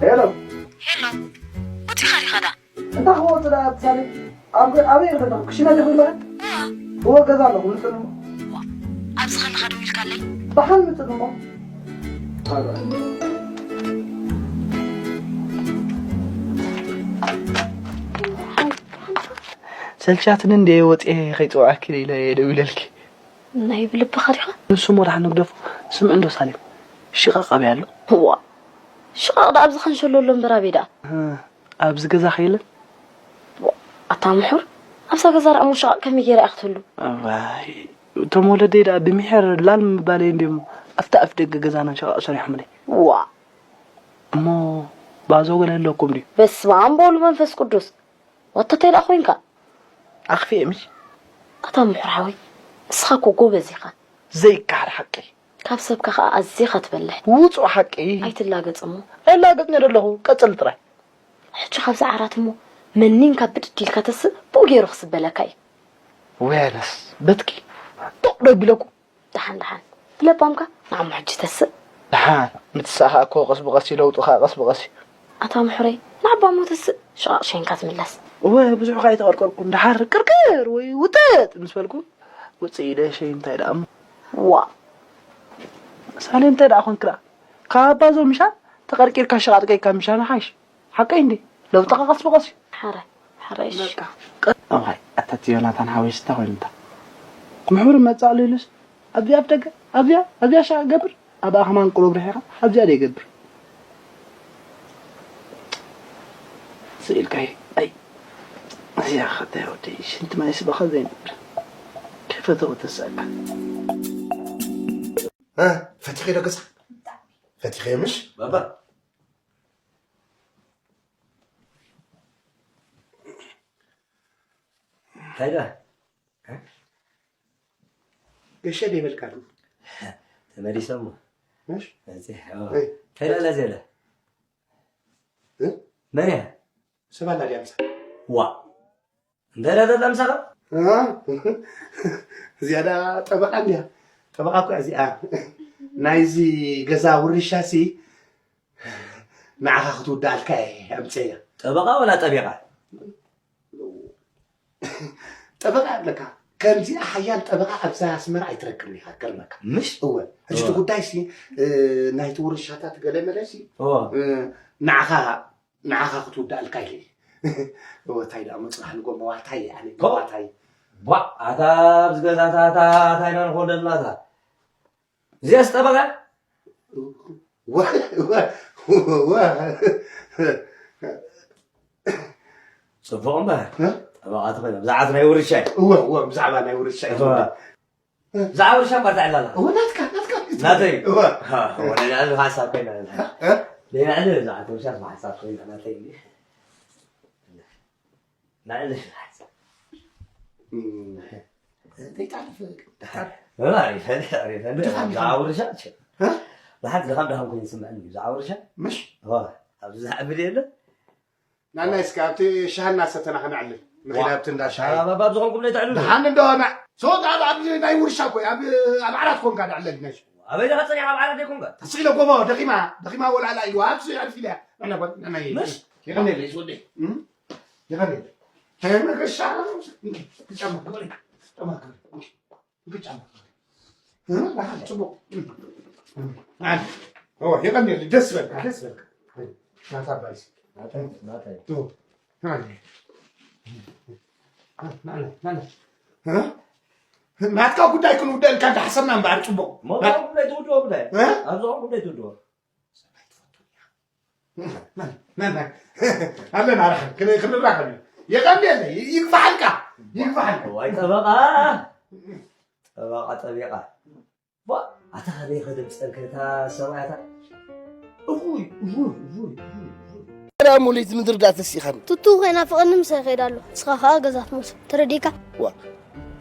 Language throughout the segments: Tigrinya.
ሄሎ። ሄሎ፣ ወፂኻ ዲኻ ዳ? እንታይ ክወፅ ዳ ኣብቲ ሳሌ? ኣብ ኣበይ ኢኺ ዘለኹ? ክሽነ ዲኺ እምበር? እወ ገዛ ኣለኹ። ምፅእ እሞ። ኣብዚ ከለኻ ደው ኢልካለይ? ደሓን ምፅእ እሞ። ሰልቻትኒ እንድየ ወፅየ ከይፅውዐኪ ኢለ እየ ደዊለልኪ። ናይ ብልብኻ ዲኻ? ንሱ እሞ ደሓን ንግደፎ። ስምዒ እንዶ ሳሌም ሽቓቕ ኣበይ ኣሎ? ዋ ሽቓቕ ደኣ ኣብዚ ኸንሸሎ ኣሎ እምበር ኣበይ ደኣ? ኣብዚ ገዛ ኸየለን? ኣታ ምሑር ኣብዛ ገዛ ደኣ እሞ ሽቓቕ ከመይ ገይራ እያ ክትህሉ? እዋይ እቶም ወለደይ ደኣ ብምሒር ላል ምባለይ እንድዮም ኣብቲ ኣፍ ደገ ገዛና ሽቓቕ ሰሪሖምለይ። ዋ እሞ ባዞ ገለ ኣለኩም ድዩ? በስመ ኣብ ወወልድ ወመንፈስ ቅዱስ። ዋተታይ ደኣ ኮይንካ? ኣኽፊኤ ምሽ? ኣታ ምሑር ሓወይ ንስኻ እኮ ጎበዝ ኢኻ። ዘይከሓድ ሓቂ። ካብ ሰብካ ኸዓ ኣዝኻ ትበልሕ። ውጹእ ሓቂ። ኣይትላገጽ እሞ። ኣይላገጽን እየ ዘለኹ። ቀጽል ጥራይ። ሕጂ ካብዛ ዓራት እሞ መኒንካ ብድድ ኢልካ ተስእ ብኡ ገይሩ ክስበለካ እዩ። ወያነስ በትኪ ጡቕ ዶ ቢለኩም? ደሓን ደሓን ብለባምካ ንዓሞ ሕጂ ተስእ። ደሓን ምትሳእ ኸዓ እኮ ቀስ ብቐስ እዩ፣ ለውጢ ኸዓ ቀስ ብቐስ እዩ። ኣታ ምሑረይ ንዓባ እሞ ተስእ ሽቓቕ ሸይንካ ትምለስ። እወ ብዙሕ ኸዓ ኣይተቐርቀርኩን፣ ደሓር ቅርቅር ወይ ውጥጥ ምስ በልኩ ውፅእ ኢለ ሸይ እንታይ ደኣ እሞ። ዋ ሳሌ እንታይ ደኣ ኾንክ ደኣ? ካብ ኣባ ዞምሻ ተቐርቂርካ ሽቓቕ ቀይካ ምሻን ይሓይሽ። ሓቀይ እንዴ? ለውጥኻ ቀስ ብቐስ እዩ። ሓረ ሓረ እሺ። በቃ። ቀ-፣ እዋይ፣ ኣታ እቲ ዮናታን ሓወይስ እንታይ ኮይኑ እንታ? ምሕብሩ መጻእ ኣሎ ኢሉስ፣ ኣብዚ ኣብ ደገ፣ ኣብዚኣ፣ ኣብዚኣ ሻዕ ገብር፣ ኣብኣ ከማን ቁሩብ ርሒኻ፣ ኣብዚኣ ደይ ገብር። ስኢልካይ፣ ኣይ፣ እዚኣ ኸታ ወደይ፣ ሽንቲ ማይ ስበኻ ዘይነብር። ከይፈተኹ ተሳእካ። እ፣ ፈቲኸ ዶ ገዛ? ፈቲኸ ምሽ? ባባ። እንታይ ደኣ? ገሸ ደይበልካ ድዩ? ተመሊሶም። እሺ። እዚ፣ ኦ። እይ። እንታይ ደኣ ዘለ? እ? መን እያ? ሰብ ኣላ ድያ ምሳ? ዋ። እንታይ ደኣ ዘላ ምሳኻ? እ? እዚኣ ደኣ ጠበቓ እንድያ። ጠበቓ እኮ እያ እዚኣ። ናይዚ ገዛ ውርሻ ሲ ንዓኻ ክትውድኣልካ እየ ኣምፅኤያ። ጠበቓ ወላ ጠቢቓ? ጠበቓ ኣለካ። ከምዚኣ ሓያል ጠበቓ ኣብዛ ኣስመራ ኣይትረክብን ኢኻ፣ ክገርመካ። ምሽ? እወ። ሕጂ እቲ እወ። ጉዳይ ሲ፣ እ፣ ናይቲ ውርሻታት ገለ መለ ሲ፣ እወ። እ፣ ንዓኻ፣ ንዓኻ ክትውድኣልካ ኢለ እየ። እወ፣ እንታይ ደኣ እሞ ጽባሕ ንጎ መዋታይ እየ ኣነ፣ እወ። መዋታይ። ቧ፣ ኣታ ኣብዚ ገዛታት፣ ኣታ፣ እንታይ ኢና ንኾን ደላታ? እዚኣስ ጠበቓ? ወ-፣ ወ-፣ ወ-፣ ጽቡቕ እምበር። እ? ጠበቓ ተኾይና፣ ብዛዕባ ናይ ውርሻ እዩ። እወ፣ እወ፣ ብዛዕባ ናይ ውርሻ እዩ። እወ። ብዛዕባ ውርሻ እምበር እንታይ ዕላላ? እወ፣ ናትካ፣ ናትካ። ናተይ? እወ። ሃ፣ ወደ ልዕሊ ሓሳብ ኮይና። እ? ልዕሊ ብዛዕባ ውርሻ ሓሳብ ኮይና ናተይ። ልዕሊ ሓሳብ። እም፣ ዘይጣልፍ፣ ዘይጣልፍ። እ፣ ኣሪፈ፣ ኣሪፈ። ድኻም፣ ብዛዕባ ድኻም። ውርሻ፣ እ? ብሓቂ ድኻም፣ ድኻም ኮይኑ ይስምዐኒ እዩ። ብዛዕባ ውርሻ? ምሽ? እወ፣ ኣብዚ ዝዓቢ የለ? ናናይ እስከ ኣብቲ ሻሂ እናሰተና ከነዕልል። ንኺድ ኣብቲ እንዳ ሻሂ። ኣብ፣ ኣብ፣ ኣብ ዝኾንኩም ናይ ተዕልሉ? ደሓን እንዶ፣ ና-፣ ሶት ኣብ፣ ኣብ ናይ ውርሻ እኮ፣ ኣብ፣ ኣብ ዓራት ኮንካ ደዕለል ናይ ሻሂ። ኣበይ ደኻ ጸኒሓ ኣብ ዓራት ደይኮንካ? ተስኢለ ጎቦ፣ ደኺማ፣ ደኺማ ወልዓላ ኢልዋ፣ ኣብዚ ኣዕርፊ ኢለያ። ንሕና ጓል፣ ንሕና እየ። ምሽ? የቐኔለይ፣ ዝወደይ። እም? የቐኔለይ። ተመገሻ፣ ጫማ ግበሪ፣ ጫማ ግበሪ። ግጫ። እ፣ ደሓን፣ ጽቡቕ። እ፣ እ፣ የቐንየለይ፣ ደስ በልካ፣ ደስ በልካ። ናታ ባይስ። ናታይ፣ ናታይ። እ፣ ናታ። እ፣ ናታ፣ ናታ። እ? ናትካ ጉዳይ ክንውደልካ እንዳሓሰብና እምበኣር ጽቡቕ። ሞባይል ጉዳይ ትውድኦ ጉዳይ። እ? ኣብ ዝኾነ ጉዳይ ትውድኦ። ኣለና ርሓን ክን-፣ ክንራኸብ እዩ። የቐንየለይ፣ ይግፋሕልካ፣ ይግፋሕልካ። ዋይ ጠበቓ፣ ጠበቓ፣ ጠቢቓ። ዋ፣ ኣታ ካበይ ከድምፀልካ እታ ሰብኣያ እታ? እውይ፣ እውይ፣ እውይ፣ እውይ፣ እውይ። ደኣ ሙሉይት ምድሪ ደኣ ተሲኻኒ። ቱቱ ከይናፍቐኒ ምሳይ ይኸይድ ኣሎ። ንስኻ ኸኣ ገዛ ትመስል። ተረዲእካ? ዋ።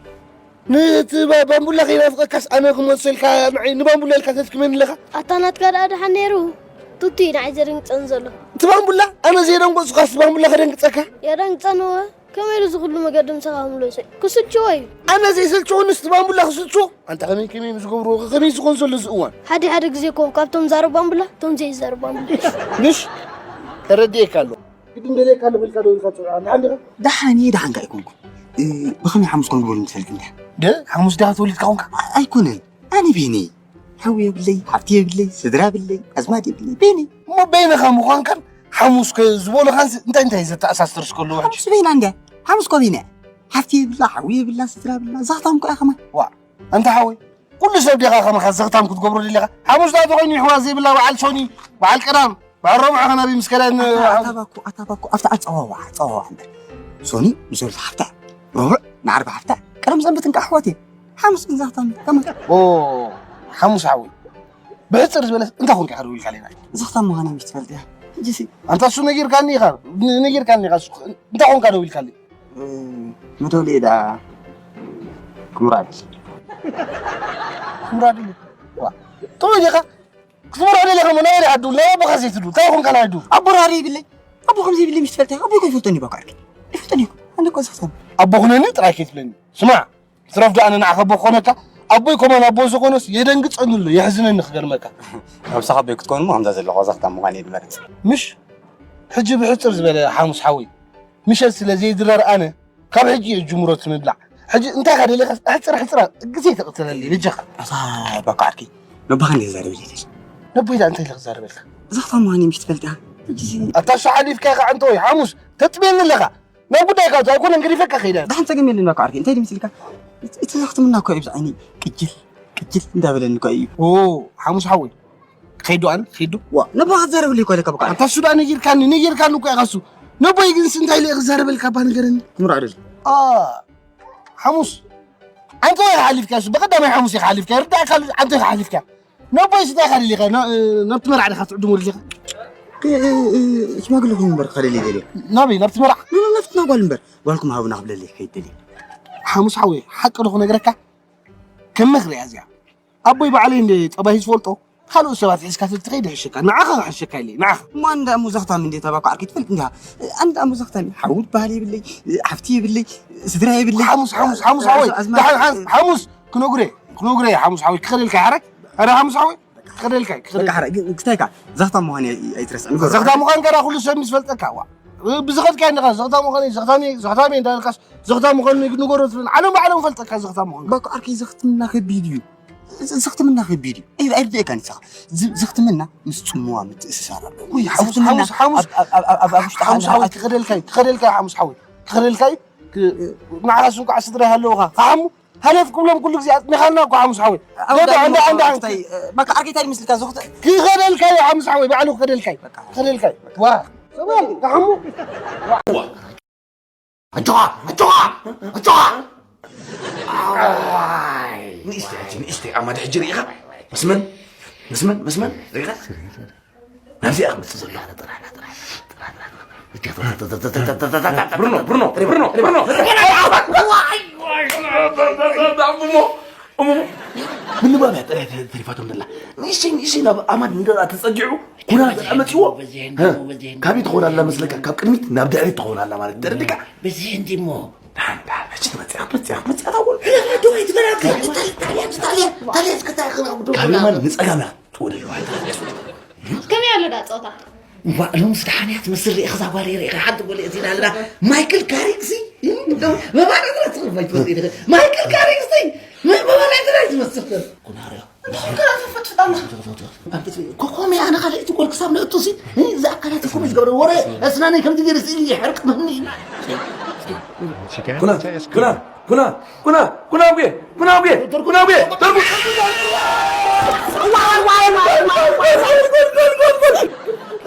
ነቲ ባ-፣ ባምቡላ ከይናፍቐካስ ኣነ ክመልሶ ኢልካ ንዓይ ንባምቡላ ኢልካ ተድክመኒ ኣለኻ? ኣታ ናትካ ደኣ ደሓን ነይሩ። ቱቱ እዩ ንዓይ ዘደንግጸኒ ዘሎ። እቲ ባምቡላ? ኣነ ዘየደንገጽኩኻስ እቲ ባምቡላ ከደንግጸካ? የደንግጸኒ እወ። ከመይ ኢሉ እዚ ኩሉ መገዲ ምሳኻ ክምለሶ እዩ? ክስልችዎ እዩ። ኣነ ዘይሰልችወኒስ እቲ ባምቡላ ክስልችዎ? ኣንታ ከመይ ከመይ ምስ ገብርዎ ከ ከመይ ዝኾን ዘሎ እዚ እዋን? ሓደ ሓደ ግዜ እኮ ካብቶም ዛረብ ባምቡላ እቶም ዘይዛረብ ባምቡላ። ምሽ? ተረዲኤካ ኣሎ። ግድን ደልየካ ኣለኹ ኢልካ ደው ኢልካ ትፅውዕ ኣላ። ደሓን ዲኻ? ደሓን እየ፣ ደሓንካ ኣይኮንኩን። እ፣ ብኸመይ ሓሙስ ኮን ግበሩ ትፈልጥ እንዲያ? ደ? ሓሙስ ዲኻ ተወሊድካ ኾንካ? ኣ-፣ ኣይኮነን። ኣነ ቤኒ። ሓው የብለይ፣ ሓፍቲ የብለይ፣ ስድራ የብለይ፣ ኣዝማድ የብለይ። ቤኒ። እሞ በይንኻ ምዃንካን ሓሙስ ከ ዝበሉኻን ስ-፣ እንታይ እንታይ ዘተኣሳስር እስከ ኣለዎ ሕጂ? ሓሙስ በይና እንድያ። ሓሙስ ኮ በይና እያ። ሓፍቲ የብላ፣ ሓው የብላ፣ ስድራ የብላ። ዛኽታም እኮ እያ ከማን። ዋ፣ ኣንታ ሓወይ፣ ኩሉ ሰብ ዲኻ ከማኻ ዘኽታም ክትገብሮ ደሊኻ? ሓሙስ ዳኣ ተኾይኑ ይሕዋ ዘይብላ በዓል ሶኒ፣ በዓል ቀዳም፣ በዓል ረብዑ ከ ናበይ ምስ ከደ ን-፣ ኣታ፣ ኣታ ባኮ፣ ኣታ ባኮ፣ ኣብታ ኣጸዋውዓ፣ ኣጸዋውዓ እምበር። ሶኒ ምስ በልካ ሓፍታ፣ ረቡዕ ንዓርቢ ሓፍታ፣ ቀደም ሰንበት እንቃ ኣሕዋት እየ። ሓሙስ ግን ዛኽታም ከማን። ኦ፣ ሓሙስ ሓወይ፣ ብሕጽር ዝበለስ እንታይ ኮንካ ኢኻ ደው ኢልካለይ? ዛኽታም ምዃና ምሽ ትፈልጥ እያ። ሕጂ ሲ ኣንታ እሱ ነጊርካኒ ኢኻ፣ ን-፣ ነጊርካኒ ኢኻ፣ እሱ እንታይ ኮንካ ደው ኢልካለይ? እ፣ መደወሊ ደኣ ክምራድ። ክምራድ እዩ። ዋ፣ ጥዑይ ዲኻ? ክትምራድ ኢኻ እሞ ናይ ኣደ ዓዱ፣ ናይ ኣቦኻ ዘይትዱ። እንታይ ኾንካ ናይ ኣዱ? ኣቦ ራሪ ይብለይ። ኣቦ ከም ዘይብለይ ምሽ ትፈልጥ እያ። ኣቦይ እኮ ይፈልጦኒ እኮ ዓርኪ። ይፈልጦኒ እኮ። ኣነ እኮ ዛኽታም። ኣቦ ኹነኒ ጥራይ ከይትብለኒ። ስማዕ፣ ትረፍ ደኣ ኣነ ንዓኻ ኣቦ ክኾነካ፣ ኣቦይ ኮማን ኣቦ ዝኾነስ የደንግጸኒ ኣሎ፣ የሕዝነኒ ክገርመካ። ነብስኻ ኣቦይ ክትኮን እሞ ከምዛ ዘለኹ ዛኽታም ምዃን እየ ዝመርጽ። ምሽ? ሕጂ ብሕጽር ዝበለ ሓሙስ ሓወይ፣ ምሸት ስለ ዘይድረር ኣነ፣ ካብ ሕጂ እየ ዝጅምሮ እቲ ምብላዕ። ሕጂ እንታይ ኢኻ ደሊኻ? ሕጽር ሕጽራ ግዜ ተቕትለለይ በጃኻ። ኣታ ባኮ ዓርከይ፣ ነቦኻ እንደ ክዛረብ ደልየ። ነቦይ ደኣ እንታይ ኢለ ክዛረበልካ? ዛኽታም ምዃን እየ ምሽ ትፈልጥ እያ። ሕጂ ኣታ እሱ ሓሊፍካ ኢኻ ኣንተ ወይ ሓሙስ ተጥብየኒ ኣለኻ። ናብ ጉዳይካ እቶ ኣይኮነን ገዲፈካ ከይደ። ደሓን ጸገም የለን ባኮ ዓርከይ። እንታይ ድዩ መሲልካ? እቲ ዛኽትምና እኮ እዩ ብዛዕኒ ቅጅል ቅጅል እንዳበለኒ እኮ እዩ። ኦ፣ ሓሙስ ሓወይ። ከይዱ ኣነ፣ ከይዱ። ዋ፣ ነቦኻ ክትዛረበሉ እኮ ኢለካ በቃ። ኣንታ እሱ ደኣ ነጊርካኒ፣ ነጊርካኒ እኮ ኢኻ እሱ። ነቦይ ግንስ እንታይ ኢለ ክዛረበልካ እባ ንገረኒ። ክምርዖ ደሊ። ኣ፣ ሓሙስ። ኣንተ ኢኻ ሓሊፍካ እሱ፣ ብቐዳማይ ሓሙስ ኢኻ ሓሊፍካ። ይርዳእካ ኣሎ፣ ኣንተ ኢኻ ሓሊፍካ። ነቦይ እንታይ ኢኻ ደሊኻ? ና-፣ ናብቲ መርዓ ዲኻ ትዕድሞ ደሊኻ? እ-፣ እ-፣ እ-፣ ሽማግለ ኮይኑ እምበር ከደሊ ደልየ። ናበይ? ናብቲ መርዓ? ና-፣ ና-፣ ናብቲ ና ጓል እምበር። ጓልኩም ሃቡና ክብለለይ ከይድ ደልየ። ሓሙስ ሓወይ፣ ሓቂ ዶ ክነግረካ? ከም ምኽሪ እያ እዚኣ። ኣቦይ ባዕለይ እንደ ጠባይ ዝፈልጦ፣ ካልኦት ሰባት ሒዝካ ተትኸይድ ይሕሸካ። ንዓኻ ክሕሸካ ኢለ፣ ንዓኻ። እሞ ኣነ ደኣ እሞ ዛኽታም እንደ ተባኳ ዓርኪ ትፈልጥ እንዲኻ። ኣነ ደኣ እሞ ዛኽታም እየ። ሓው በሃል የብለይ፣ ሓፍቲ የብለይ፣ ስድራ የብለይ። ሓሙስ፣ ሓሙስ፣ ሓሙስ ሓወይ። ኣዝማድ፣ ደሓን፣ ሓ-፣ ሓሙስ ክነግሬ፣ ክነግሬ፣ ሓሙስ ሓወይ። ክኸደልካ እየ፣ ሓረግ። ኣረ ሓሙስ ሓወይ፣ ክኸደልካ እየ፣ በቃ ክኸደልካ። ሓረግ፣ ግን ክስታይካ፣ ዛኽታም ምዃን ኣይ-፣ ኣይትረስዕ። ንገሮ። ዛኽታም ምዃን ገና ኩሉ ሰብ ምስ ፈልጠካ፣ ዋ። ብዝኸድካዮ እንዲኻ፣ ዛኽታም ምዃን እየ፣ ዛኽታም እየ፣ ዛኽታም እየ እንዳበልካስ፣ ዛኽታም ምዃን ንገሮ ትብል። ዓለም ብዓለም ፈልጠካ ዛኽታም ምዃን። በቃ ዓርከይ፣ ዛኽትምና ከቢድ እዩ። ዘኽትምና ከቢድ እዩ። ኣይ-፣ ኣይርድኤካን እዩ። ዘኽ-፣ ዘኽትምና ምስ ጽምዋ ምትእስሳር ኣለዎ። ውይ፣ ሓሙስ፣ ዘኽትምና ሓሙስ፣ ሓሙስ፣ ኣብ፣ ኣብ፣ ኣብ፣ ኣብ፣ ኣብ ውሽጢ ሓሙስ ሓ-፣ ሓወይ፣ ሓ-፣ ክኸደልካ እዩ፣ ክኸደልካ እዩ፣ ሓሙስ ሓወይ፣ ክኸደልካ እዩ። ክ-፣ ንዓኻስ እንኳዕ ስድራ ይሃለውኻ። ክሓሙ ሃለፍ ክብሎም ኩሉ ግዜ ኣጽኒኻና እኮ ሓሙስ ሓወይ። ኣብ ዶ-፣ ዶ-፣ ዳግም ኣንዳ-፣ ኣንዳ-፣ እንታይ፣ በቃ ዓርከይ እንታይ ይመስልካ? ዘኽት-፣ ክኸደልካ እዩ፣ ሓሙስ ሓወይ፣ ባዕሉ ክኸደልካ እዩ። በቃ። ክኸደልካ እዩ። ዋ፣ ሰብኣይ፣ ክሓሙ። ኣጆኻ፣ ኣጆኻ፣ ኣጆኻ። ኣዋይ። ንእሽተይ፣ ኣጆ፣ ንእሽተይ፣ ኣማ፣ ድሕጂ ርኢኻ? ምስ መን? ምስ መን? ምስ መን? ርኢኻ? ናብዚኣ ክመጽእ ዘሎ። ብሩኖ፣ ብሩኖ፣ ብሩኖ፣ ብሩኖ። እሞ፣ እሞ፣ ምንባብ እያ ጥራይ ተሪፋቶም ዘላ። ንእሽተይ፣ ንእሽተይ ናብ ኣማን እንደ ተጸጊዑ፣ ኩናት ኣመጺዎ። በዚህን፣ እ፣ በዚህን፣ ካበይ ትኸውን ኣላ መስለካ? ካብ ቅድሚት ናብ ድሕሪት ትኸውን ኣላ ማለት ተረዲእካ? በዚህን እሞ። ደሓን፣ ደሓን፣ ሕጂ ትመጽእ እያ፣ ክትመጽእ እያ፣ ክትመጽእ እያ፣ ታውል። ሕነ፣ ሕነ፣ ደው ኣይትበል፣ ኣንተ። ኢጣልያ፣ ኢጣልያ፣ ኢጣልያ፣ ኢጣልያ፣ እስከ እንታይ ክነቕብዶ? ካብ የማን ንጸጋም እያ ትወደሉ፣ ኣይትረስዑ። ከመይ ኣሎ ዳ ጸወታ? እዋ፣ ሎምስ ደሓን እያ ትመስል፣ ርኢኻ እዛ ጓል፣ ርኢኻ ሓንቲ ጓል እዚኣ ኣለና። ማይክል ካሪክ ሲ፣ መባረር ትረስዑ፣ ማይክል ካሪክ ሲ፣ መባረር ትረስዑ ትመስል። ኩናርያ። እንታይ ከላ ትፈጥፍጥ ኣላ? ኮ-፣ ኮመይ ኣነ ካልኣይቲ ጎል ክሳብ ነእቱ ሲ፣ እ፣ እዚ ኣካላት እኮ ዝገብረ ወረ፣ ኣስናነይ ከምዚ ገይሩ ስእሊ ይሕርቅ ምህኒ። ኩና፣ ኩና፣ ኩና፣ ኩና፣ ኩና፣ ጉየ፣ ኩና፣ ጉየ፣ ተርጉ።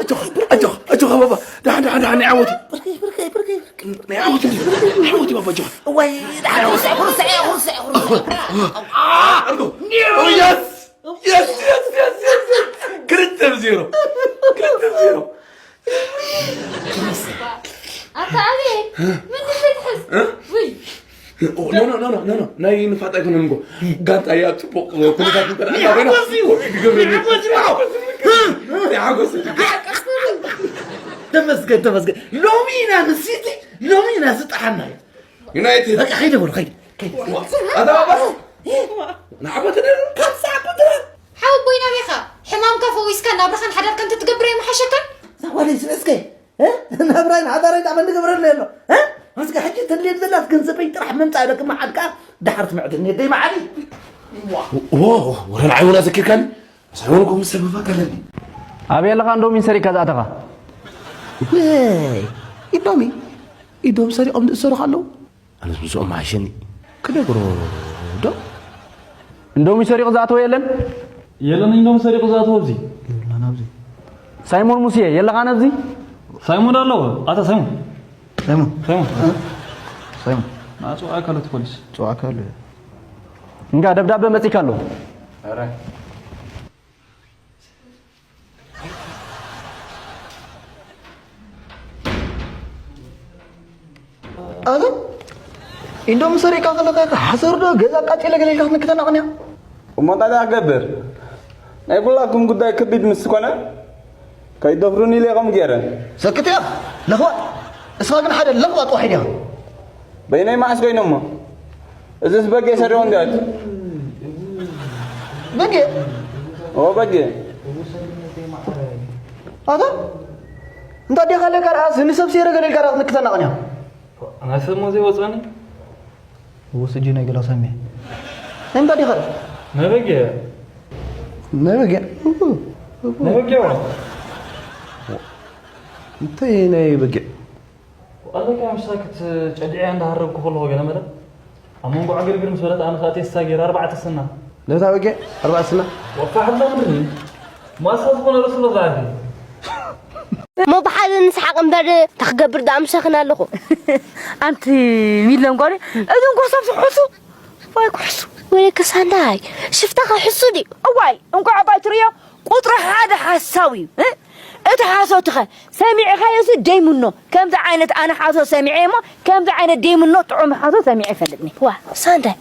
ኣጆኻ፣ ኣጆኻ፣ ኣጆኻ ባባ። ደሓን፣ ደሓን፣ ደሓን፣ ናይ ዓወት እዩ። ብርከይ፣ ብርከይ፣ ብርከይ። ናይ ዓወት እዩ። ናይ ዓወት እዩ ባባ፣ ኣጆኻ። እዋይ፣ ደሓን፣ ኩርሳዕ፣ ኩርሳዕ፣ ኩርሳዕ። ኣርጎ። ኦ፣ የስ! የስ፣ የስ፣ የስ፣ የስ፣ የስ። ክልተ ብዜሮ። ክልተ ብዜሮ። ኣታ ኣቤል፣ ምን ዘይትሕዝ? እ? ውይ። ኦ፣ ኖ፣ ኖ፣ ኖ፣ ኖ፣ ኖ፣ ኖ። ናይ ንፋጥ ኣይኮነን እኮ። ጋንታ እያ ኣብ ጽቡቕ ኩነታት እንተ ደኣ ናይ ኮይና። ሓጎስ እዩ። ክገብር ናይ ሓጎስ እዩ። ናይ ሓጎስ እዩ። ተመስገን፣ ተመስገን። ሎሚ ኢና ንሲቲ፣ ሎሚ ኢና ዝጠሓና እዩ። ዩናይትድ። በቃ፣ ከይደ በሉ፣ ከይደ፣ ከይደ። ኣታ ባባስ? ንዓቦ ትደር? ካብ ሰዓት ብድረ። ሓወቦይ ናበይ ኢኻ? ሕማምካ ፈዊስካ ናብራኻን ሓዳርካን ተትገብር ኣይምሓሸካን? እዛ ጓለይ ስለ እስከ እ? ናብራይን ሓዳረይን ኣበ ንገብረሉ ኣሎ። እ? እስከ ሕጂ ተድልየት ዘላት ገንዘበይ ጥራሕ ምምፃእ ኢለክማ ዓድካ ድሓር ትምዕድኒ ደይ መዓሊ። ዎ፣ ዎ፣ ወረ ንዓይ እውን ኣዘኪርካኒ። ሳይሞን እኮ ምስ ሰበባ ገለኒ። ኣበይ ኣለኻ? እንዶሚ ሰሪካ ዝኣተኻ? ወይ፣ ኢንዶሚ፣ ኢንዶሚ ሰሪቖም ዝእሰሩ ከለዉ። ኣነስ ምስኦም መዓሸኒ ክደግሮ ዶ? እንዶሚ ሰሪቑ ዝኣተወ የለን? የለን፣ እንዶሚ ሰሪቑ ዝኣተወ ኣብዚ። የብላን ኣብዚ። ሳይሞን ሙስየ፣ የለኻን ኣብዚ? ሳይሞን ኣሎ። ኣታ ሳይሞን። ሳይሞን። ሳይሞን። እ? ሳይሞን። ና ጽውዓካ ኣሎ እቲ ፖሊስ። ጽውዓካ ኣሎ። እንጋ ደብዳበ መጺካ ኣሎ። ኧረ። ኣታ ኢንዶም ሰሪቃ ከለካ ሓሰር ዶ ገዛ ኣቃጺለ ገለ ኢልካ ክትንክተና ቅንያ? እሞ እንታይ ደኣ ክገብር? ናይ ኩላኩም ጉዳይ ከቢድ ምስ ኮነ ከይደፍሩኒ ኢለ ከምኡ ገይረ። ሰክት ኢኻ ለኽባጥ። እስኻ ግን ሓደ ለኽባጥ ዋሒድ ኢኻ። በይነይ መዓስ ኮይኖሞ? እዚስ በጌ ሰሪቑ እንዲያት። በጌ? ኦ በጌ። ኣታ እንታይ ዲኻ ለካ ደኣ ንሰብ ሴረ ገለ ኢልካ ደኣ ክትንክተና ቅንያ? ኣነ ሰብ ሞት ዘይወፅኣኒ። እውስ እጂ ናይ ገላ ሰሜ። እንታይ ዲኻ? ነበገ። ነበገ? ነበገ። እንታይ ናይ በገ? ኣለካ ምሳክት ጨዲዐ እንዳሃረብኩ ከለኹ ገለ መለ ኣብ መንጎ ዕግርግር ምስ በለት ኣነ ከኣ ቴስታ ገይረ ኣርባዕተ ስና። ነታ በገ ኣርባዕተ ስና? ወፋ ሓላ ምድሪ። ማሳ ዝኾነ ርእሱ መዛዕዲ። እሞ ብሓደ ንስሓቕ እምበር፣ እንታይ ክገብር ደኣ ምሳኽን ኣለኹ። ኣንቲ ሚለን ጓለይ፣ እዚ እንኮ ሰብ ዝሕሱ፣ ወይ ክሕሱ። ወይ ከሳንዳይ፣ ሽፍታ ክሕሱ ድዩ? እዋይ፣ እንኳዕ ኣባይ ትርእዮ፣ ቁጽሪ ሓደ ሓሳዊ እዩ፣ እ? እቲ ሓሶትኸ፣ ሰሚዕኻዮሲ ደይምኖ፣ ከምዚ ዓይነት ኣነ ሓሶት ሰሚዐ እሞ፣ ከምዚ ዓይነት ደይምኖ ጥዑም ሓሶት ሰሚዐ ይፈልጥኒ። ዋ፣ ሳንዳይ፣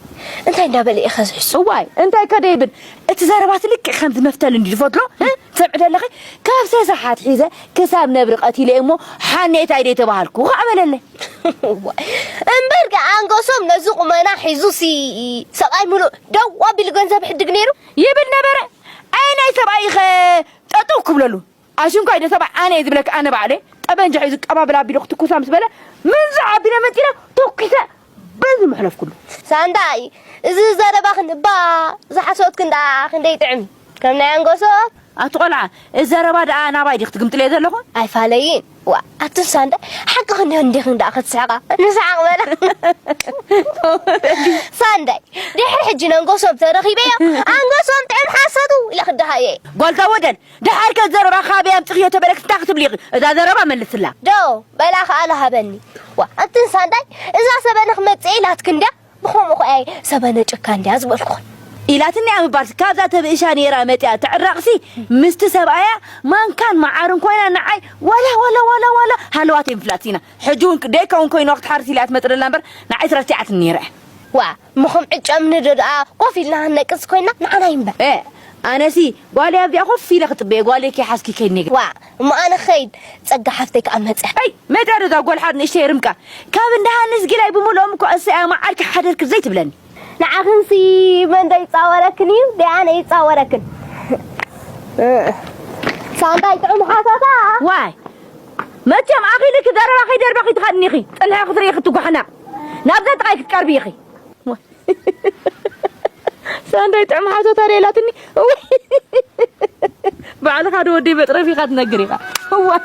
እንታይ እንዳበለ እዩ ኸዚ ሕሱ? እዋይ፣ እንታይ ከ ደይብል፣ እቲ ዘረባሲ ልክዕ ከምዚ መፍተል እንዲ ዝፈትሎ፣ እ? ትሰምዒ ዘለኺ? ካብ ሰሳሓት ሒዘ ክሳብ ነብሪ ቀቲለ እሞ ሓኔት ኣይደ ተባሃልኩ ኸዓ በለለይ። እምበር ከ ኣንጎሶም ነዚ ቁመና ሒዙ ሲ ሰብኣይ ሙሉእ ደው ኣቢሉ ገንዘብ ሕድግ ነይሩ። ይብል ነበረ። ኣይ ናይ ሰብኣይ ኸ ጠጠው ክብለሉ። ኣሽንኳይ ደ ሰብኣይ ኣነ እየ ዝብለክ ኣነ ባዕለ ጠበንጃ ሒዙ ቀባብል ኣቢሉ ክትኩሳ ምስ በለ ምንዚ ዓቢለ መፂና ተኩሰ በዚ ምሕለፍኩሉ። ሳንዳይ፣ እዚ ዘረባኽን እባ ዝሓሶትክን ደኣ ክንደይ ጥዕም እዩ። ከም ናይ ኣንጎሶ። ኣቲ ቆልዓ፣ እዚ ዘረባ ደኣ ናባይ ዲኽ ትግምጥለይ ዘለኹ? ኣይፋለይን። ዋ፣ ኣትን ሳንዳይ፣ ሓቅኽን እንዲኽን ደኣ ክትስሕቓ። ንስሓቕ በላ። ሳንዳይ፣ ድሕሪ ሕጂ ነንጎሶም ተረኺበዮ፣ ኣንጎሶም ጥዕም ሓሰቱ ኢለ ክደሃየ። ጓልታ ወደን፣ ደሓር ከ ዘረባ ካበይ ኣምጽኽዮ ተበለክ እንታይ ክትብሊ ኢኺ? እዛ ዘረባ መልስላ። ዶ፣ በላ ከኣ ሃበኒ። ዋ፣ ኣትን ሳንዳይ፣ እዛ ሰበነ ክመጽእ ኢላትክ እንድያ? ብኸምኡ ኸኣ እየ ሰበነ ጨካን እንድያ ዝበልኩ። ኢላትኒ እያ ምባልስ፣ ካብዛ ተብእሻ ነይራ መጺኣ ትዕረቕሲ፣ ምስቲ ሰብኣያ ማንካን መዓርን ኮይና ንዓይ ዋላ፣ ዋላ፣ ዋላ፣ ዋላ ሃለዋት የምፍላጥ ሲና። ሕጂ እውን ደይከውን ኮይንዋ ክትሓርስ ኢላ እያ ትመጽእ ዘላ እምበር፣ ንዓይስ ረሲዓትኒ ነይራ እያ። ዋ፣ እሞ ከም ዕጫ እምኒ ዶ ደኣ ኮፍ ኢልና ክንነቅጽ ኮይና ንዓና ይንበር። እ፣ ኣነሲ ጓለይ ኣብዚኣ ኮፍ ኢለ ክጽበየ፣ ጓለይ ከይሓዝኪ ከይድ ነይገ። ዋ፣ እሞ ኣነ ክኸይድ፣ ጸጋ ሓፍተይ ከኣ መጽያ። ኣይ፣ መጽያ ዶ እዛ ጓል ሓር ንእሽተይ ርምቃ። ካብ እንዳ ሃንስ ጊላይ ብምልኦም እኮ እሰያ መዓልኪ ሓደርኪ ዘይትብለኒ። ንዓኽንሲ መን ዶ ይጻወረክን እዩ? ደኣ ኣነ ይጻወረክን። ሳንዳይ ጥዑም ሓሳታ። ዋይ፣ መቸም ኣኺልኪ ዘረባ ከይደርበኺ ትኸድኒ ኢኺ። ጽንሒ ክትርኢ ክትጓሕና። ናብዛ ጥቓይ ክትቀርቢ ኢኺ። ሳንዳይ ጥዕም ሓሶት ኣረ ኢላትኒ። እዋይ። ባዕልኻ ዶ ወደይ መጥረፊ ኢኻ ትነግር ኢኻ። እዋይ።